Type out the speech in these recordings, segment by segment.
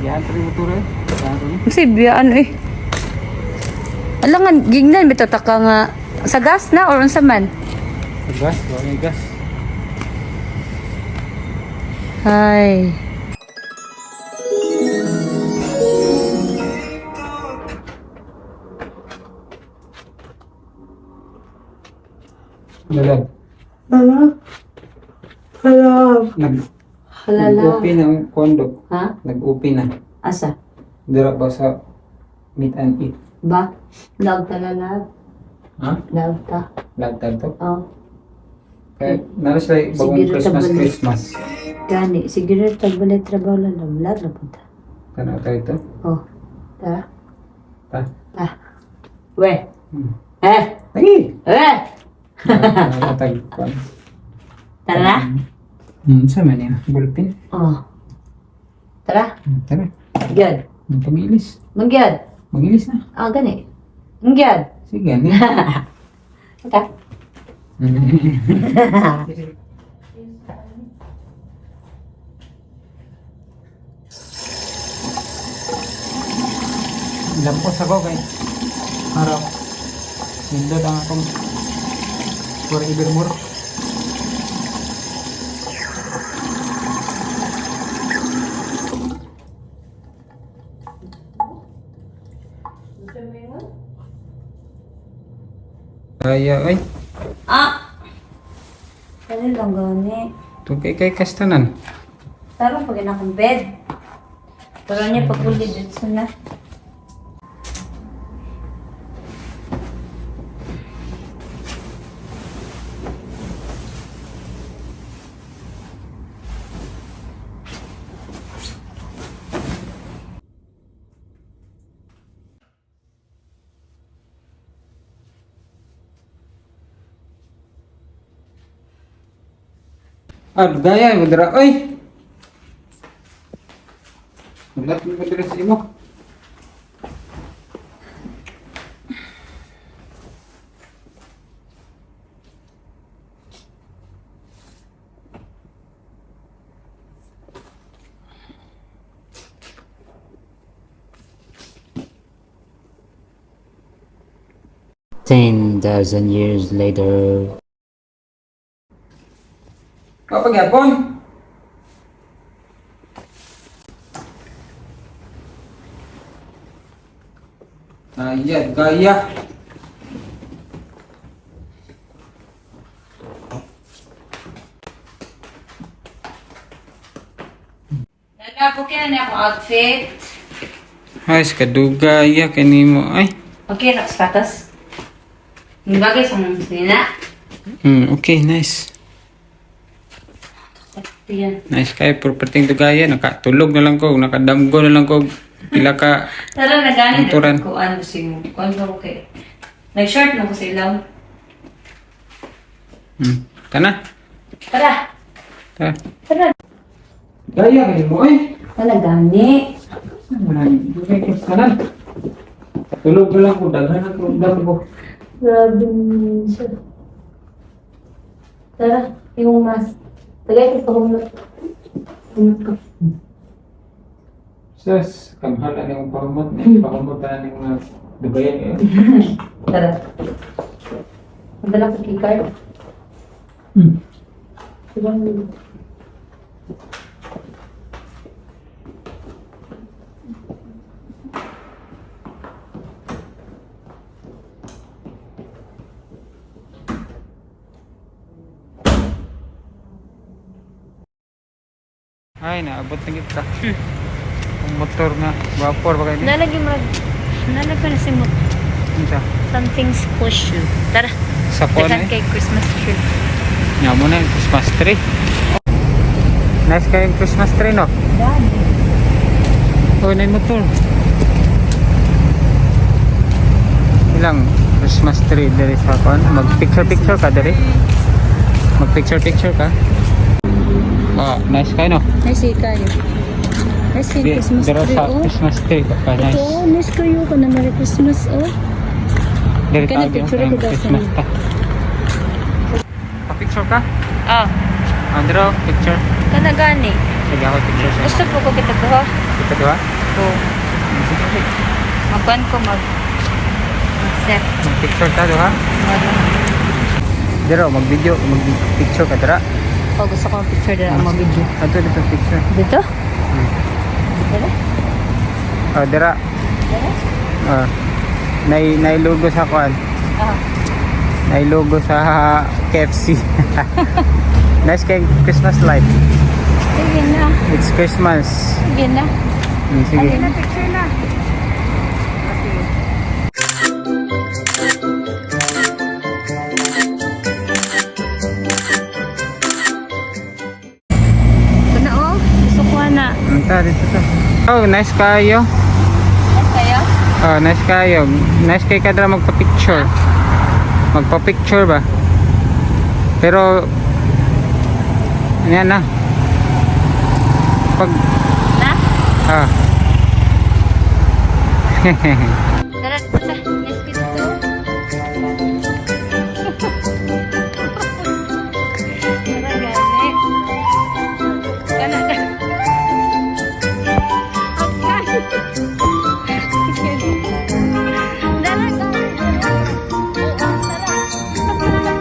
Yan, tabi motor eh. Yan, tabi. Kasi biyaan eh. Alangan, gingnan, bitaw ta ka nga sa gas na or unsa man? Sa gas, wala may gas. Ay. Lalag. Hala. Hala. Nag, Halala. nag-open ang kondo. Ha? Nag-open na. Asa? Dira ba sa meet and eat? Ba? Laog ta lalag. Ha? Laog ta. Lagtag to? Oh. Kaya, nara sila bagong Siguro Christmas, tabalik. Christmas. Gani, siguro tagbalay trabaho lang lang. Laog na punta. Tanaw tayo ito. Oh. Tara. Ta. Ta. We. Eh. Lagi! Eh. Tag kuan. Tara na. Sa man yan? Ballpen? Oh. Tara. Tara. Gyud. Pag-ilis. Mangyud. Mag-ilis na. Ah, gani. Mangyud. Sige, ani. Tara. Lampos ako kay harap. Nindot ang akong forevermore. Kaya ay, Ah. Dali lang gani. tugay kay kastanan. Tarong pag akong bed. Pero niya paguli dito na. Ah, gaya mo dira oy. Mulat mo dira sa imo. 10,000 years later. Kapag yapon. Ayan, gaya. Lala, okay na niya akong outfit. Ay, kadugaya kanimo ay. Okay na, sapatos. Ang bagay sa mga sinina. Okay, nice. Yan. Nice kay perting dugaya nakatulog na lang ko, nakadamgo na lang ko pila ka Tara, nagani Turan. na ko ano si kuan ba ko kay. Nag-short mo ko sa ilaw. Tana. Tara. Tara. Tara. Gaya kanimo ay. Wala gani. Wala dugay ko sanan. Tulog na lang ko daghan na ko damgo. Grabe naman siya. Tara, yung mas. Tagay ko pa humot. Humot ko. Sus, kamahal ani ang pahumot ni pahumot ani mga dugayan kayo. Tara. Madala ko keycard. Diba? Ay, naabot na gid ka. Ang motor nga vapor ba kayo ni? Nalagi mo. Nalagi na si mo. Unsa? Something's push you. Tara. Sa kuan Dagan eh. kay Christmas tree. Nya mo na yung Christmas tree. Nice kayong Christmas tree no? Dami. Oh, na yung motor. Ilang Christmas tree diri sa kuan? Mag picture picture ka diri? Mag picture picture ka? Ah, nice kayo no? Nice kayo. Nice Di, Christmas dira tree sa oh. Christmas tree ka pa, nice. Ito, oh, nice kayo ka na Merry Christmas oh. Diri Kani tayo, picture kay ko daw sa Christmas ta. Pa-picture ka? Ah, Andro, picture. kana gani. Sa Sige, ako picture sa Gusto po ko kita duha. Kita duha? Oo. Sige, sige. Magkuan ko mag set. Mag-picture ta duha. Dira, mag-video, mag-picture ka dira. Oh, gusto ko picture dira ang mga video. Ato dito picture. Dito? Hmm. Dito? Oh, dira. Dira? Oh. Nay logo sa kuan. Ah. Nay logo sa KFC. Nice kay Christmas light. Sige na. It's Christmas. Sige na. Sige. Sige na, picture na. Ito na oh. Gusto ko na. Ta dito ta. Oh, nice kayo. Yes, kayo? Oh, nice kayo. Nice kay kadra magpa-picture. Magpa-picture ba? Pero yan na. Pag Na? ah. Tara, dito ta. Yes, dito. Tara, gani. Kana ka. Okay. Dara, gani. Oo, tara.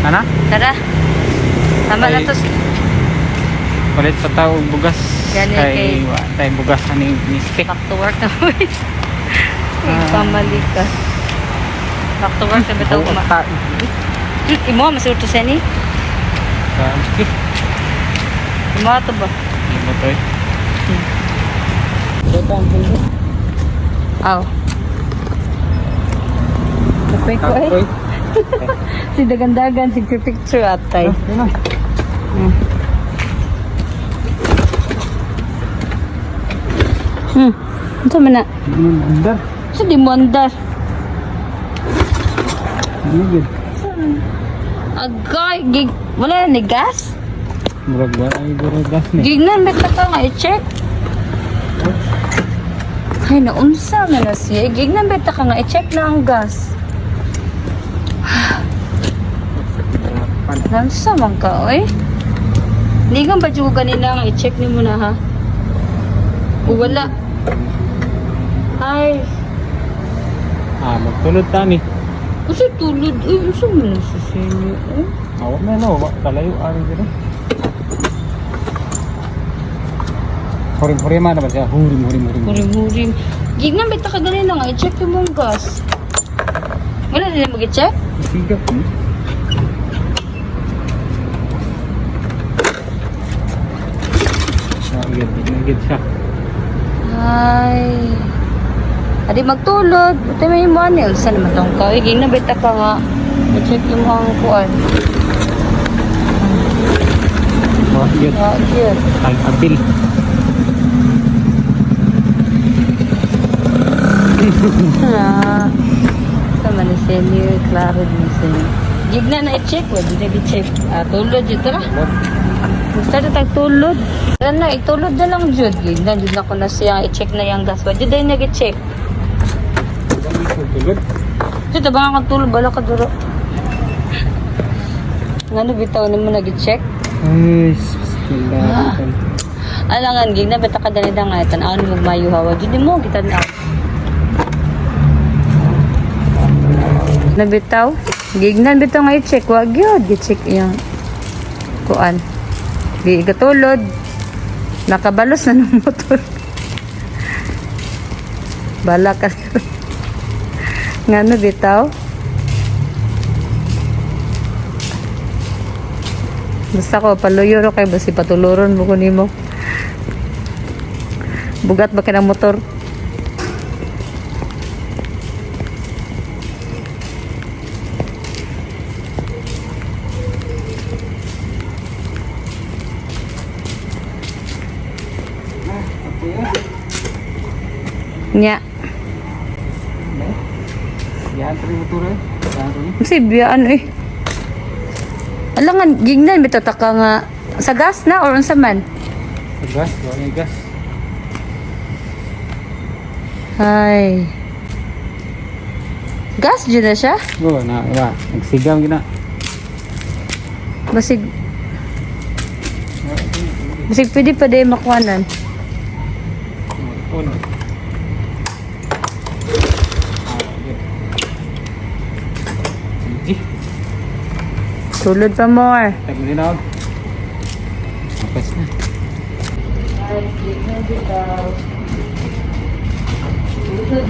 Ana? Tara. Tama na Ay. to. Palit pa tao og bugas. Gani Kay kay- wa tay bugas ani ni stick. Back to work na. Uy, Ah. pamali ka. Back to work na bitaw Oh, ma. ta. Imo masuto sa ni. Sige. Imo to ba? Imo to eh. Aw. Kapoy ko eh. Kapoy. Si dagandagan, si picture atay. Ah, yun na. Unsa man na? Andar. Sa di mo andar? Ano yun? Agay, gig wala na ni gas? Murag ba ay murag gas ni. Gignan bet ka nga i-check. Ay, naunsa man na siya. Gignan bet ka nga i-check na ang gas. Pan. Naunsa man ka, oy. Ligang ba dyan ko ganina nga i-check ni mo na ha? O wala. Ay, Ah, magtulod ta ni. usa tulod. Uy, unsa man na siya sa inyo, oh? Awa na no, wa kalayo ari dito. Hurim hurim man ba siya? Hurim hurim hurim. Hurim-hurim. Gignan bet ka ganina nga i-check yung mong gas. Wala din mag-check? Siga. Naigid, naigid siya. Ay. Adi magtulod. Buti may mo ano. Unsa naman tong ka? Uy, gignan bet ka nga. I-check yung mga kuan. Wa gyud. Ah, cute. Ay, abil. Ah. Sama ni Senyo, klaro din Senyo. Gigna na i-check, wala din i-check. Ah, tulod jud tara. Gusto na tag tulod. Tara na, itulod na lang jud. Gigna jud na ko na siya i-check na yung gas. Wala jud ay nag-check. Tulod. Jud ba nga tulod bala ka duro. Ngano bitaw nimo nag-check? Ay, bismillah. Alangan gigna bita ka dali na nga tan-awon mo mayo hawa. Jud mo gitan-aw. Nabitaw? Gignan bitaw nga i-check. Wag yun. Gi-check yung kuan. Di katulod. Nakabalos na ng motor. Bala ka. Ngano bitaw? Basta ko, paluyo ro kay basi patuluron mo ko nimo. Bugat ba ka ng motor? Nya. Yan, tri motor eh. Yan, tri. Kasi biyaan eh. Alangan, gignan, bitaw ta ka nga sa gas na or unsa man? Gas, wala may gas. Hay. Gas dyan na siya? Go na, wala. Nagsigaw gina. Basig pwede pa din makuanan. Uno. Ah, yun. GG. Tulod pa more. Tag mo na. Tapos na. Ay, di na dito. Tulod.